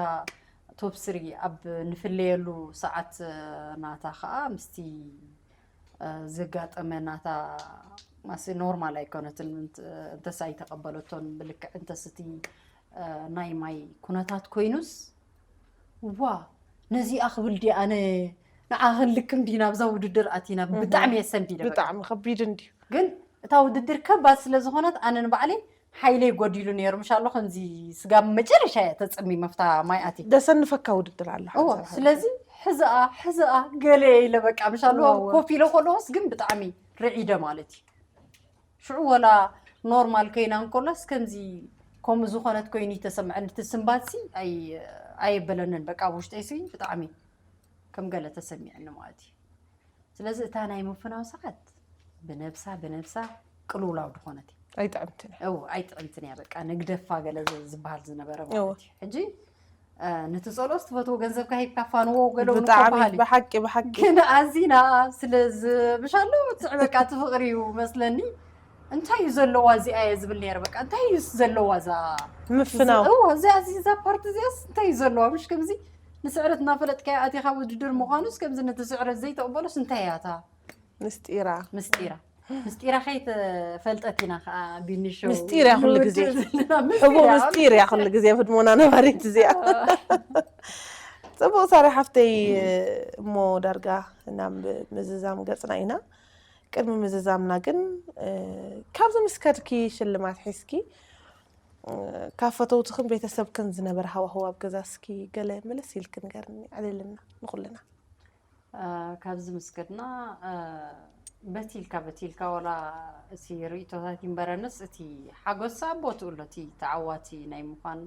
ቶፕ ስሪ ኣብ ንፍለየሉ ሰዓት ናታ ከዓ ምስቲ ዘጋጠመ ናታ ማሲ ኖርማል ኣይኮነትን። እንተ- እንተስ ኣይተቐበለቶን ብልክዕ እንተስ እቲ እ፣ ናይ ማይ ኩነታት ኮይኑስ፣ ዋ፣ ነዚኣ ክብል ድየ ኣነ ንዓ ክንልክም ዲና ኣብዛ ውድድር ኣቲና? ብጣዕሚ እየ ሰንቢደ በቃ። ብጣዕሚ ከቢድ እንድዩ። ግን እታ ውድድር ከባድ ስለ ዝኾነት ኣነ ንባዕለይ ሓይለይ ጎዲሉ ነይሩ። ምሻሎ ከምዚ ስጋብ መጨረሻ እየ ተፅሚ መፍታ ማይ ኣቲ ደሰንፈካ ውድድር ኣላ እዎ። ሓንሳብ ሓንሳብ። ስለዚ ሕዝኣ ሕዝኣ ገለ ኢለ በቃ ምሻሎ እዎ፣ እዎ። ኮፍ ኢለ ከለዎስ ግን ብጣዕሚ ርዒደ ማለት እዩ። ሽዑ ወላ ኖርማል ከይና እንኮላስ ከምዚ ከምኡ ዝኾነት ኮይኑ ተሰምዐኒ። እቲ ስምባትሲ ኣይ- ኣየበለንን በቃ ኣብ ውሽጠይሲ ብጣዕሚ ከም ገለ ተሰሚዐኒ ማለት እዩ። ስለዚ እታ ናይ ምፍናው ሰዓት ብነብሳ ብነብሳ ቅልውላው ድኾነት እያ። ኣይጥዕምትን እያ። እው ኣይጥዕምትን እያ። በቃ ንግደፋ ገለ ዝ- ዝበሃል ዝነበረ እዎ። ማለት እዩ። ሕጂ እ፣ ነቲ ጸሎስ ትፈትዎ ገንዘብካ ሂብካ ፋንዎ ገለ እውን እኮ ብጣዕሚ በሃል እዩ። ብሓቂ ብሓቂ ግን ኣዚና ስለ ዝብሻሎ ትዕ በቃ እቲ ፍቕሪ እዩ መስለኒ። እንታይ እዩ ዘለዋ እዚኣ እየ ዝብል ነይረ። በቃ እንታይ እዩ ዘለዋ እዛ ምፍናው እዎ እዚኣ እዚ እዛ ፓርቲ እዚኣስ እንታይ እዩ ዘለዋ? ምሽ ከምዚ ንስዕረት እናፈለጥካዮ ኣቲኻ ውድድር ምዃኑስ ከምዚ ነቲ ስዕረት ዘይተቕበሎስ እንታይ እያ እታ ምስጢራ ምስጢራ? ምስጢራ ከይተፈልጠት ኢና ከዓ ቢኒሾ ምስጢር እያ ኩሉ ግዜ። ንውድእ ዘለና። ሕቡእ ምስጢር እያ። ምስጢር እያ ኩሉ ግዜ ኣብ ህድሞና ነባሪት እዚኣ። ፅቡቕ ሳሪ ሓፍተይ፣ እሞ ዳርጋ ናብ ምዝዛም ገፅና ኢና። ቅድሚ ምዝዛምና ግን እ፣ ካብዚ ምስ ከድኪ ሽልማት ሒዝኪ እ፣ ካብ ፈተውትኽን ቤተሰብክን ዝነበረ ሃዋህው ኣብ ገዛ እስኪ ገለ ምልስ ኢልኪ ንገርኒ፣ ዕልልና ንኹልና። እ፣ ካብዚ ምስ ከድና እ፣ በቲልካ በቲልካ ዋላ እቲ ርእቶታት ይንበረንስ እቲ ሓጎሳ ቦትኡ ኣሎ። እቲ ተዓዋቲ ናይ ምዃን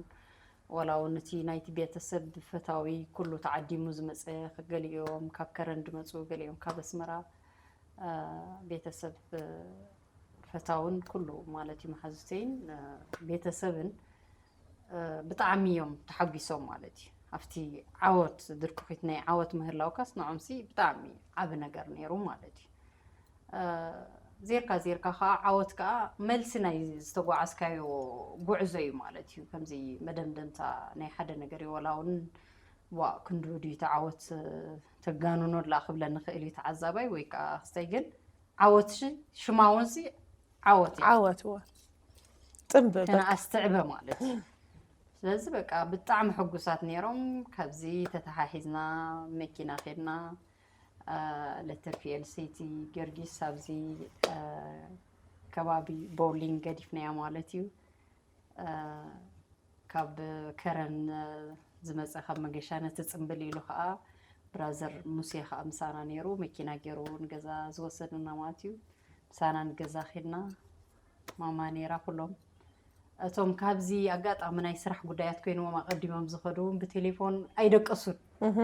ዋላ እውን እቲ ናይቲ ቤተሰብ ፈታዊ ኩሉ ተዓዲሙ ዝመፀ፣ ገሊኦም ካብ ከረን ድመፁ፣ ገሊኦም ካብ ኣስመራ እ፣ ቤተሰብ እ፣ ፈታውን ኩሉ ማለት እዩ መሓዙተይን እ፣ ቤተሰብን እ፣ ብጣዕሚ እዮም ተሓጒሶም ማለት እዩ። ኣብቲ ዓወት ድርኩኺት ናይ ዓወት ምህላውካስ ንዖምሲ ብጣዕሚ ዓቢ ነገር ነይሩ ማለት እዩ። እ፣ ዜርካ ዜርካ ከዓ ዓወት ከዓ መልሲ ናይ ዝተጓዓዝካዮ ጉዕዞ እዩ ማለት እዩ። ከምዚ መደምደምታ ናይ ሓደ ነገር እዩ። ወላ እውን ዋ ክንዱ ድዩ እቲ ዓወት እ፣ ተጋንኖ ድላ ክብለኒ ክእል እዩ ተዓዛባይ ወይ ከዓ ክስታይ ግን ዓወት ሽ- ሽማ እውን ሲ ዓወት እዩ። ዓወት እወ ፅምብ በቃ ከነኣስትዕበ ማለት እዩ። ስለዚ በቃ ብጣዕሚ ሕጉሳት ነይሮም። ካብዚ ተተሓሒዝና መኪና ኬድና እ፣ ለተር ፒኤልሲቲ ጊዮርጊስ ኣብዚ እ፣ ከባቢ ቦውሊንግ ገዲፍናያ ማለት እዩ። እ፣ ካብ ከረን እ፣ ዝመፀ ካብ መገሻ ነቲ ፅምብል ኢሉ ከዓ ብራዘር ሙሴ ከዓ ምሳና ነይሩ። መኪና ገይሩ ንገዛ ዝወሰደና ማለት እዩ። ምሳና ንገዛ ኬድና ማማ ነይራ ኩሎም እቶም ካብዚ ኣጋጣሚ ናይ ስራሕ ጉዳያት ኮይንዎም ኣቐዲሞም ዝኸዱ እውን ብቴሌፎን ኣይደቀሱን። እህ።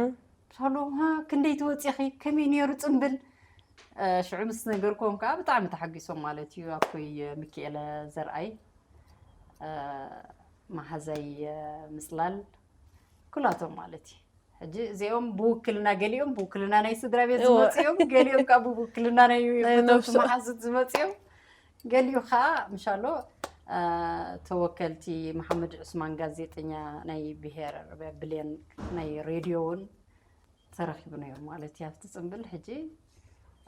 ሳሎ ሃ ክንደይ ትወፂኺ ከመይ ነይሩ ፅምብል? እ፣ ሽዑ ምስ ነገርኩም ከዓ ብጣዕሚ ተሓጒሶም ማለት እዩ። ኣኮይ ሚኪኤለ ዘርኣይ እ፣ መሓዛይ እ፣ ምፅላል ኩላቶም ማለት እዩ። ሕጂ እዚኦም ብውክልና ገሊኦም ብውክልና ናይ ስድራ ቤት እወ። ዝመፅኦም ገሊኦም ካብ ብውክልና ናይ ናይ ፈተውቲ ነብሶም። መሓዙት ዝመፅኦም ገሊኡ ከዓ ምሻሎ እ፣ ተወከልቲ መሓመድ ዑስማን ጋዜጠኛ ናይ ብሄር ብሌን ናይ ሬድዮ እውን ተረኪቡ ነይሩ ማለት እዩ ኣብቲ ፅምብል። ሕጂ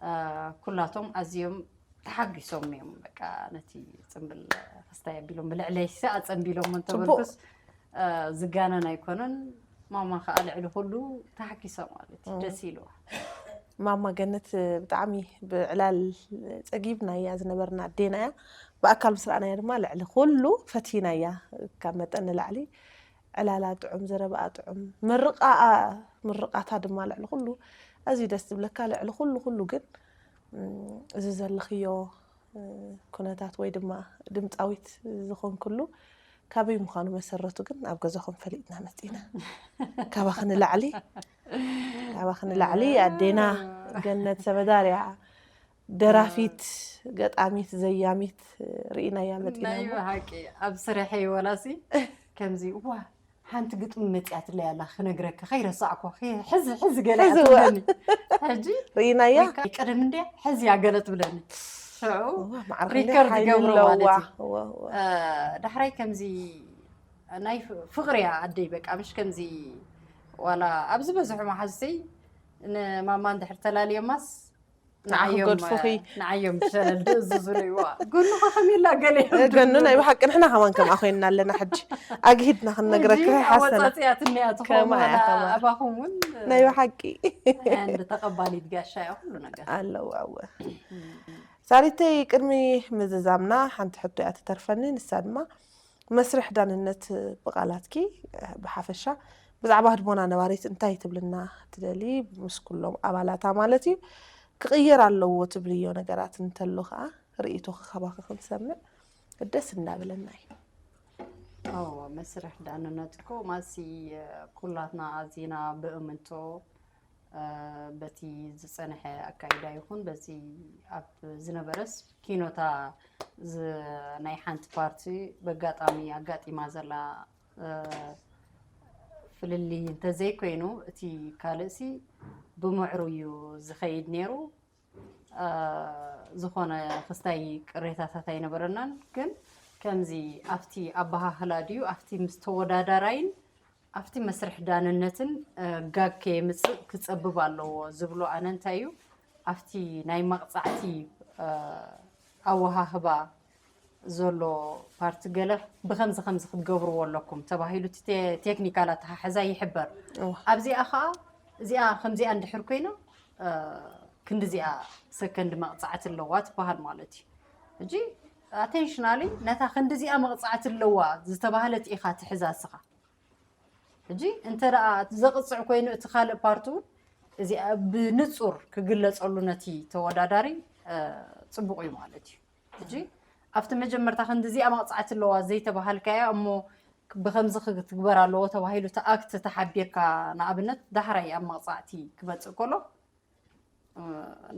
እ፣ ኩላቶም ኣዝዮም ተሓጒሶም እዮም። በቃ ነቲ ፅምብል ክስታይ ኣቢሎም ብልዕለይ ሲ ኣፀንቢሎም ፅቡቅ። እንተበልኩስ እ፣ ዝጋነን ኣይኮነን። ማማ ከዓ ልዕሊ ኩሉ ተሓጒሳ ማለት እዩ። ደስ ኢልዋ። ማማ ገነት ብጣዕሚ ብዕላል ፀጊብና እያ ዝነበርና ኣዴና እያ። ብኣካል ምስ ረኣናያ ድማ ልዕሊ ኩሉ ፈቲና እያ። ካብ መጠን ንላዕሊ ዕላላ ጥዑም፣ ዘረባኣ ጥዑም፣ ምርቃኣ ምርቃታ ድማ ልዕሊ ኩሉ ኣዝዩ ደስ ዝብለካ። ልዕሊ ኩሉ ኩሉ ግን እም፣ እዚ ዘለኽዮ እ፣ ኩነታት ወይ ድማ ድምፃዊት ዝኾንክሉ ካበይ ምዃኑ መሰረቱ ግን ኣብ ገዛኹም ፈሊጥና መፂና። ካባኺ ንላዕሊ ካባኺ ንላዕሊ ኣዴና ገነት ሰበዳርያ ደራፊት፣ ገጣሚት፣ ዘያሚት እ፣ ርኢናያ መፂና ናይ እሞ ብሓቂ ኣብ ስርሐይ ወላሲ ከምዚ ዋ ሓንቲ ግጥሚ መፂኣትለይ ኣላ ክነግረካ ከይረሳዕኳ ከይ- ሕዚ ሕዚ ገለ እያ ሕዚ እዋ። ትብለኒ። ሕጂ ርኢናያ ወይ ከ- ቀደም እንድያ ሕዚ እያ ገለ ትብለኒ። ሽዑ እዋ፣ ማዕረ ሪከርድ ሓይሊ ገብሮ ኣለዋ። ማለት እዩ። እዋ፣ እዋ። እ፣ ዳሕራይ ከምዚ ናይ ፍ- ፍቕሪ እያ ኣደይ በቃ ምሽ ከምዚ ዋላ ኣብ ዝበዝሑ መሓዙተይ ንማማ እንድሕር ተላልዮማስ ንዓ ክገድፉኺ። ንዓዮም ሸለል ድእዝዙ ኢዋ። ጎኑ ከኸም ኢላ ገለ እዮም ገኑ ናይ ብሓቂ ንሕና ከማን ከምኣ ኮይንና ኣለና። ሕጂ ኣግሂድና ክንነግረኪ ሕጂ ከይሓሰና። ኣወፃፅኣት እኒኣ ትኸውን ከማያ ዋላ ከማያ። ኣባኹም እውን ናይ ብሓቂ እንድ ተቐባሊት ጋሻ እያ ኩሉ ነገር። ኣለዎ ኣወ። ሳሪተይ፣ ቅድሚ ምዝዛምና ሓንቲ ሕቶ እያ ትተርፈኒ። ንሳ ድማ መስርሕ ዳንነት ብቓላትኪ ብሓፈሻ ብዛዕባ ህድሞና ነባሪት እንታይ ትብልና ትደሊ? ምስ ኩሎም ኣባላታ ማለት እዩ። ክቕየር ኣለዎ ትብልዮ ነገራት እንተሎ ከዓ ርእይቶኺ ካባኺ ክንሰምዕ ደስ እንዳበለና እዩ። ኦ መስርሕ ዳንነት እኮ ማሲ ኩላትና ኣዚና ብእምንቶ በቲ ዝፀንሐ ኣካይዳ ይኹን በዚ ኣብ ዝነበረስ ኪኖታ ዝ- ናይ ሓንቲ ፓርቲ በጋጣሚ ኣጋጢማ ዘላ እ፣ ፍልልይ እንተዘይኮይኑ እቲ ካልእሲ ብምዕሩ እዩ ዝኸይድ ነይሩ። እ፣ ዝኾነ ክስታይ ቅሬታታት ኣይነበረናን። ግን ከምዚ ኣብቲ ኣበሃህላ ድዩ ኣብቲ ምስ ተወዳዳራይን ኣብቲ መስርሕ ዳንነትን እ፣ ጋግ ከየምፅእ ክፀብብ ኣለዎ ዝብሎ ኣነ እንታይ እዩ ኣብቲ ናይ መቕፃዕቲ እ፣ ኣወሃህባ ዘሎ ፓርቲ ገለ ብከምዚ ከምዚ ክትገብርዎ ኣለኩም ተባሂሉ እቲ ቴ- ቴክኒካል ኣተሓሕዛ ይሕበር። እወ። ኣብዚኣ ከዓ እዚኣ ከምዚኣ እንድሕር ኮይና እ፣ ክንዲዚኣ ሰከንድ መቕፃዕቲ ኣለዋ ትበሃል ማለት እዩ። ሕጂ ኣቴንሽናሊ ነታ ክንዲዚኣ መቕፃዕቲ ኣለዋ ዝተባህለት ኢኻ ትሕዛ እስኻ። ሕጂ እንተ ደኣ እቲ ዘቕፅዕ ኮይኑ እቲ ካልእ ፓርቲ እውን እዚኣ ብንፁር ክግለፀሉ ነቲ ተወዳዳሪ እ፣ ፅቡቕ እዩ ማለት እዩ። ሕጂ ኣብቲ መጀመርታ ክንዲዚኣ መቕፃዕቲ ኣለዋ ዘይተባሃልካያ እሞ ብከምዚ ክትግበር ኣለዎ ተባሂሉ እቲ ኣክት ተሓቢርካ ንኣብነት ዳሕራይ ኣብ መቕፃዕቲ ክመፅእ ከሎ እ፣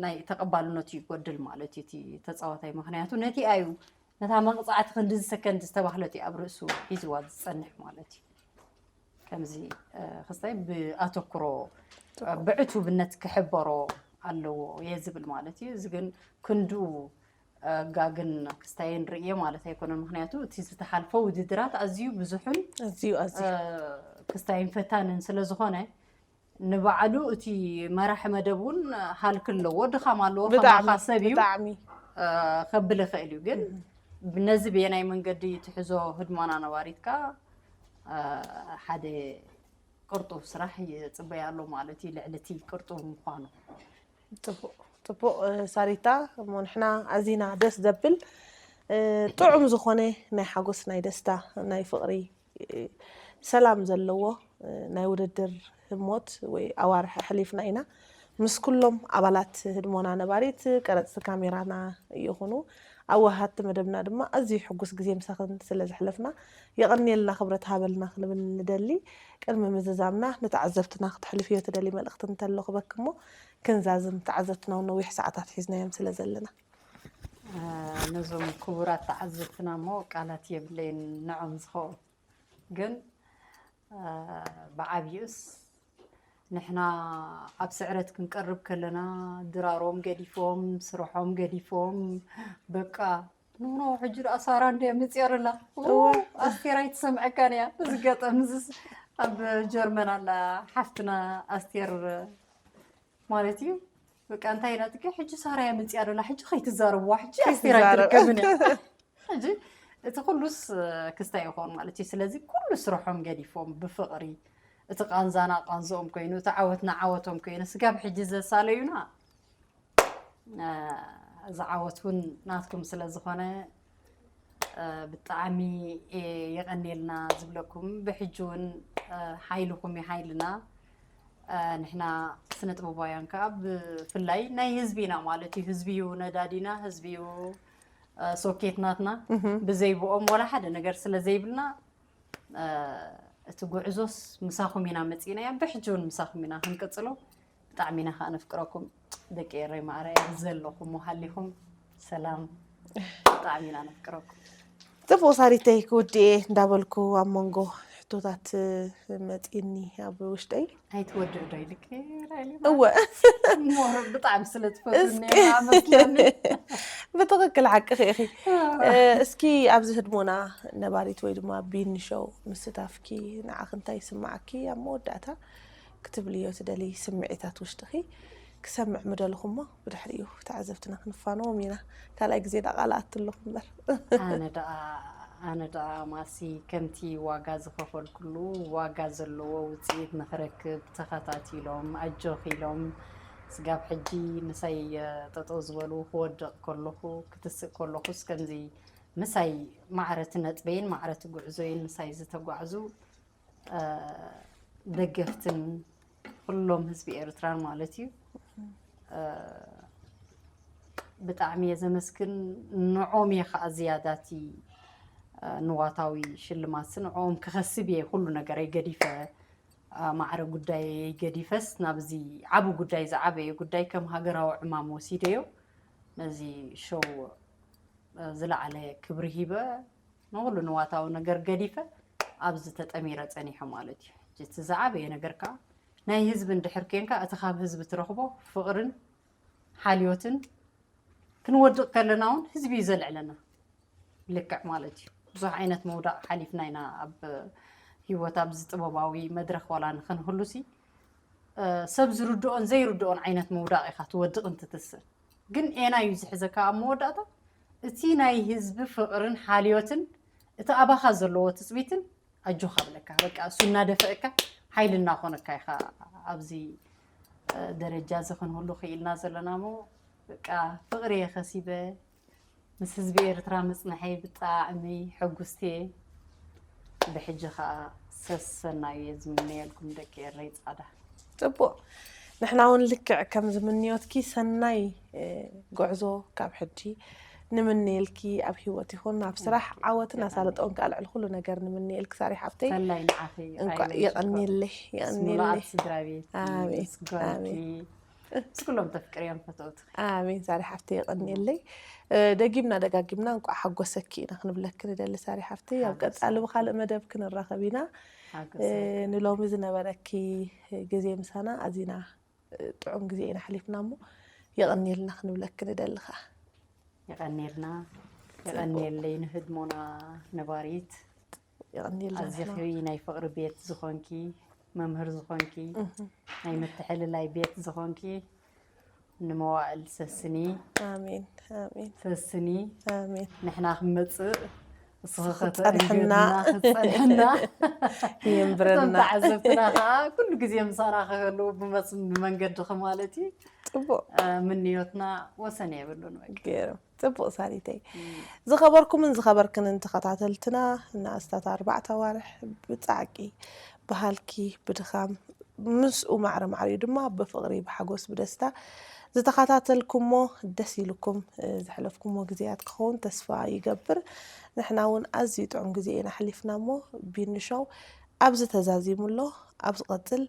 ናይ ተቐባልነቱ ይጎድል ማለት እዩ እቲ ተፃዋታይ። ምክንያቱ ነቲ ኣዩ ነታ መቕፃዕቲ ክንዲ ሰከንድ ዝተባህለት እዩ ኣብ ርእሱ ሒዝዋ ዝፀንሕ ማለት እዩ። ከምዚ እ፣ ክስታይ ብኣተኩሮ እ፣ ብዕቱብነት ክሕበሮ ኣለዎ እየ ዝብል ማለት እዩ። እዚ ግን ክንድኡ እ፣ ጋግን ክስታይን ርእየ ማለት ኣይኮነን። ምክንያቱ እቲ ዝተሓልፈ ውድድራት ኣዝዩ ብዙሕን ኣዝዩ ኣዝዩ እ፣ ክስታይን ፈታንን ስለ ዝኾነ ንባዕሉ እቲ መራሒ መደብ እውን ሃልክ ኣለዎ፣ ድኻም ኣለዎ። ብጣዕሚ ከማኻ ሰብ እዩ ብጣዕሚ እ፣ ከብል ይኽእል እዩ። ግን ነዚ ብየናይ መንገዲ ትሕዞ ህድሞና ነባሪትካ እ፣ ሓደ ቅርጡብ ስራሕ ይፅበያ ኣሎ ማለት እዩ። ልዕሊ እቲ ቅርጡብ ምዃኑ ፅቡቕ ፅቡቕ እ፣ ሳሪታ እሞ ንሕና ኣዚና ደስ ዘብል እ፣ ጥዑም ዝኾነ ናይ ሓጎስ ናይ ደስታ ናይ ፍቕሪ እ፣ ሰላም ዘለዎ እ፣ ናይ ውድድር ህሞት ወይ ኣዋርሕ ኣሕሊፍና ኢና ምስ ኩሎም ኣባላት ህድሞና ነባሪት ቀረፅቲ ካሜራና ይኹኑ ኣዋሃድቲ መደብና ድማ ኣዝዩ ሕጉስ ግዜ ምሳኽን ስለ ዘሕለፍና የቐንየልና ክብረት ሃበልና ክንብል ንደሊ። ቅድሚ ምዝዛምና ንተዓዘብትና ክትሕልፍዮ ትደሊ መልእኽቲ እንተሎ ክበኪ እሞ ክንዛዝም። ተዓዘብትና እውን ነዊሕ ሰዓታት ሒዝናዮም ስለ ዘለና። ነዞም ክቡራት ተዓዘብትና እሞ ቃላት የብለይን ንዖም ዝኸውን ግን ብዓብዩስ ንሕና ኣብ ስዕረት ክንቀርብ ከለና ድራሮም ገዲፎም ስርሖም ገዲፎም በቃ ኖኖ ሕጂ ደኣ ሳራ እንደ ምፅያ ደላ ኣስቴር ኣይትሰምዐካን እያ። እዚ ገጠም እዚስ ኣብ ጀርመን ኣላ ሓፍትና ኣስቴር ማለት እዩ። በቃ እንታይ ኢላትኪ ሕጂ ሳራ እያ ምፅያ ደላ ሕጂ ከይትዛረብዋ ሕጂ ኣስቴር ኣይትርከብን እያ። ሕጂ እቲ ኩሉስ ክስታይ ይኸውን ማለት እዩ። ስለዚ ኩሉ ስርሖም ገዲፎም ብፍቕሪ እቲ ቃንዛና ቃንዝኦም ኮይኑ እቲ ዓወትና ዓወቶም ኮይኑ ስጋብ ሕጂ ዘሳለዩና እዚ ዓወት እውን ናትኩም ስለ ዝኾነ ብጣዕሚ የቐንየልና ዝብለኩም። ብሕጂ እውን ሓይልኹም እዩ ሓይልና። ንሕና ስነ ጥበባውያን ከዓ ብፍላይ ናይ ህዝቢ ኢና ማለት እዩ። ህዝቢ እዩ ነዳዲና፣ ህዝቢ እዩ ሶኬት ናትና። ብዘይብኦም ወላ ሓደ ነገር ስለ ዘይብልና እቲ ጉዕዞስ ምሳኹም ኢና መፂእናዮ፣ ብሕጂ እውን ምሳኹም ኢና ክንቅፅሎ። ብጣዕሚ ኢና ከዓ ነፍቅረኩም ደቂ ኤረይ ማዕረ ዘለኹም ሃሊኹም ሰላም። ብጣዕሚ ኢና ነፍቅረኩም። ፅቡቅ ሳሪተይ ክውድእ እየ እንዳበልኩ ኣብ መንጎ ሕቶታት መፂኒ ኣብ ውሽጠይ ኣይትወድእ ዶ ኢልክ ራይሊ እወ ሞር ብጣዕሚ ስለ ትፈትኒ መስለኒ። ብትክክል ሓቅኺ ኢኺ። እስኪ ኣብዚ ህድሞና ነባሪት ወይ ድማ ቢኒ ሾው ምስታፍኪ ንዓኺ እንታይ ይስምዓኪ? ኣብ መወዳእታ ክትብልዮ ትደሊ ስምዒታት ውሽጥኺ ክሰምዕ ምደልኹ እሞ ብድሕሪኡ ተዓዘብትና ክንፋነዎም ኢና። ካልኣይ ግዜ ዳ ቃል ኣትልኹ እምበር። ኣነ ደኣ ኣነ ደኣ ማሲ ከምቲ ዋጋ ዝኸፈልኩሉ ዋጋ ዘለዎ ውፅኢት ንኽረክብ ተኸታቲሎም ኣጆኺ ኢሎም ስጋብ ሕጂ ምሳይ ጠጠው ዝበሉ ክወድቕ ከለኹ ክትስእ ከለኹስ ከምዚ ምሳይ ማዕረቲ ነጥበይን ማዕረቲ ጉዕዞይን ምሳይ ዝተጓዕዙ ደገፍትን ኩሎም ህዝቢ ኤርትራን ማለት እዩ ብጣዕሚ እየ ዘመስግን። ንዖም እየ ከዓ ዝያዳቲ ንዋታዊ ሽልማትሲ ንዕኦም ክኸስብ እየ ኩሉ ነገረይ ገዲፈ ማዕረ ጉዳይ ገዲፈስ ናብዚ ዓብ ጉዳይ ዝዓበየ ጉዳይ ከም ሃገራዊ ዕማም ወሲደዮ ነዚ ሾው ዝለዓለ ክብሪ ሂበ ንኹሉ ንዋታዊ ነገር ገዲፈ ኣብዚ ተጠሚረ ፀኒሐ ማለት እዩ። ሕጂ እቲ ዝዓበየ ነገር ከዓ ናይ ህዝቢ እንድሕር ኬንካ እቲ ካብ ህዝቢ ትረኽቦ ፍቕርን ሓልዮትን ክንወድቕ ከለና እውን ህዝቢ እዩ ዘልዕለና። ልክዕ ማለት እዩ። ብዙሕ ዓይነት ምውዳቕ ሓሊፍና ኢና ኣብ ህይወት ኣብዚ ጥበባዊ መድረኽ ዋላ ንኽንህሉሲ ሰብ ዝርድኦን ዘይርድኦን ዓይነት ምውዳቕ ኢኻ ትወድቕ እንትትስእ ግን ኤና እዩ ዝሕዘካ ኣብ መወዳእታ እቲ ናይ ህዝቢ ፍቕርን ሓልዮትን እቲ ኣባኻ ዘለዎ ትፅቢትን ኣጆኻ ብለካ በቃ እሱ እናደፈእካ ሓይሊ እናኾነካ ኢኻ ኣብዚ ደረጃ እዚ ክንህሉ ክኢልና ዘለና ሞ በቃ ፍቕሪ እየ ከሲበ ምስ ህዝቢ ኤርትራ ምጽንሐይ ብጣዕሚ ሕጉስቲ እየ። ብሕጂ ከኣ ሰሰናዩ እየ ዝምነየልኩም ደቂ ኤረይ ጻዕዳ። ጽቡቕ ንሕና እውን ልክዕ ከምዚ ምንዮትኪ ሰናይ ጉዕዞ ካብ ሕጂ ንምነየልኪ ኣብ ሂወት ይኹን ኣብ ስራሕ ዓወትን ኣሳልጦን ከኣ ልዕሊ ኩሉ ነገር ንምነየልኪ ሳሪ ሓፍተይ። ፈላይ ንዓኺ እንቋዕ ኣይበልሽኳ። የቐንየለይ ምስ ሙሉኣት የቐንየለይ። ስድራ ቤትኪ ኣሜን፣ ምስ ጓልኪ ኣሜን። ምስ ኩሎም ተፍቅርዮም ፈተውትኺ። ኣሜን ሳሪ ሓፍተይ የቐንየለይ። ደጊምና ደጋጊምና እንቋዕ ሓጎሰኪ ኢና ክንብለኪ ንደሊ ሳሪ ሓፍተይ። ኣብ ቀጻሊ ብኻልእ መደብ ክንራኸብ ኢና። ንሎሚ ዝነበረኪ ግዜ ምሳና ኣዚና ጥዑም ግዜ ኢና ኣሕሊፍና እሞ የቐንየልና ክንብለኪ ንደሊ ኸኣ። የቐንየልና የቐንየለይ ንህድሞና ነባሪት የቐንየልና ንሕና ኣዚኺ ናይ ፍቕሪ ቤት ዝኾንኪ መምህር ዝኾንኪ ናይ ምትሕልላይ ቤት ዝኾንኪ ንመዋእል ሰስኒ ኣሜን ኣሜን ሰስኒ ኣሜን ንሕና ክንመፅእ ንስኺ ክፀንሕና። ከተእንግድና ክትፀንሕና እቶም የንብረና ተዓዘብትና ከዓ ኩሉ ግዜ ምሳና ክህልው ብመስ- ብመንገድኺ ማለት እዩ ፅቡቅ ምንዮትና ወሰን የብሉን በቃ። ገይሮም ፅቡቕ ሳሪተይ ዝኸበርኩምን ዝኸበርክንን ተኸታተልትና ንኣስታት ኣርባዕተ ኣዋርሕ ብፃዕቂ ብሃልኪ ብድኻም ምስኡ ማዕረ ማዕሪኡ ድማ ብፍቕሪ ብሓጎስ ብደስታ ዝተኸታተልኩሞ ደስ ኢልኩም ዘሕለፍኩሞ ግዜያት ክኸውን ተስፋ ይገብር። ንሕና እውን ኣዝዩ ጥዑም ግዜ ኢና ኣሕሊፍና እሞ ቢኒ ሾው ኣብዚ ተዛዚሙ ኣሎ። ኣብ ዝቐፅል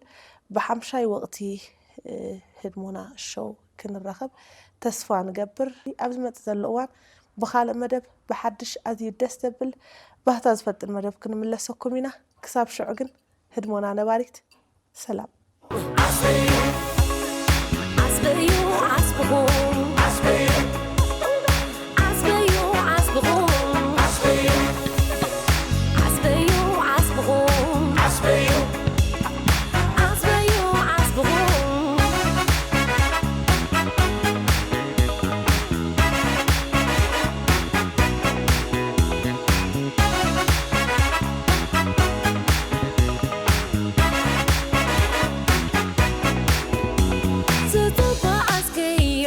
ብሓምሻይ ወቕቲ ህድሞና ሾው ክንራኸብ ተስፋ ንገብር። ኣብ ዝመፅእ ዘሎ እዋን ብኻልእ መደብ ብሓድሽ ኣዝዩ ደስ ዘብል ባህታ ዝፈጥር መደብ ክንምለሰኩም ኢና። ክሳብ ሽዑ ግን ህድሞና ነባሪት ሰላም። ዓስበዩ ዓስብኹም ዓስበዩ ዓስብኹም ዓስበዩ ዓስብኹም ዓስበዩ ዓስብኹም ዝተጓዓዝክዮ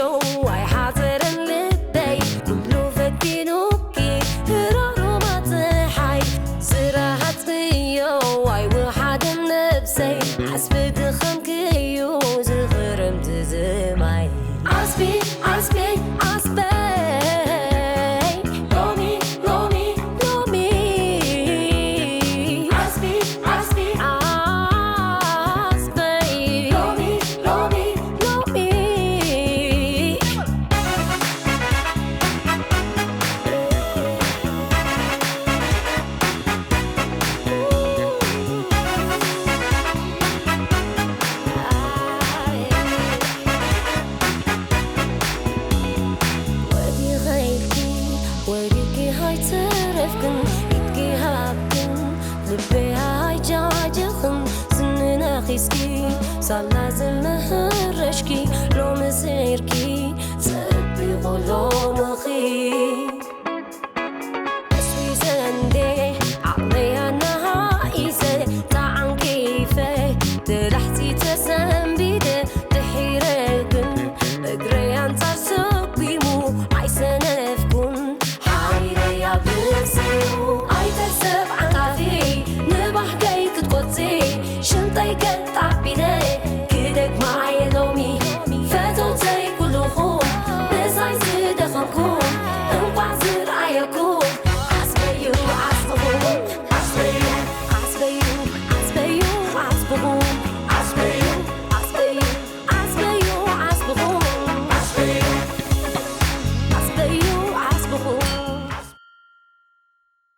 ኣይሓዘረን ልበይ ኩሉ ፈቲኑኪ ህራሩማ ፀሓይ ዝረሃፅክዮ ኣይወሓደን ነብሰይ ዓስቢ ድኻምክዩ ዝኽረምቲ ዝማይ ዓስቢ ዓስቢ ዓስበይ ሎሚ ሎሚ ሎሚ ዓስቢ ዓስቢ ዓስበይ ሎሚ ሎሚ ሎሚ ወዲኸ ኢልኪ ወዲቂ ሃይተረፍክን ኢድኪ ሃብክን ልበይ ኣይጃጀኽን ስንና ኺስኪ ሳላ ዝምህረሽኪ ሎሚ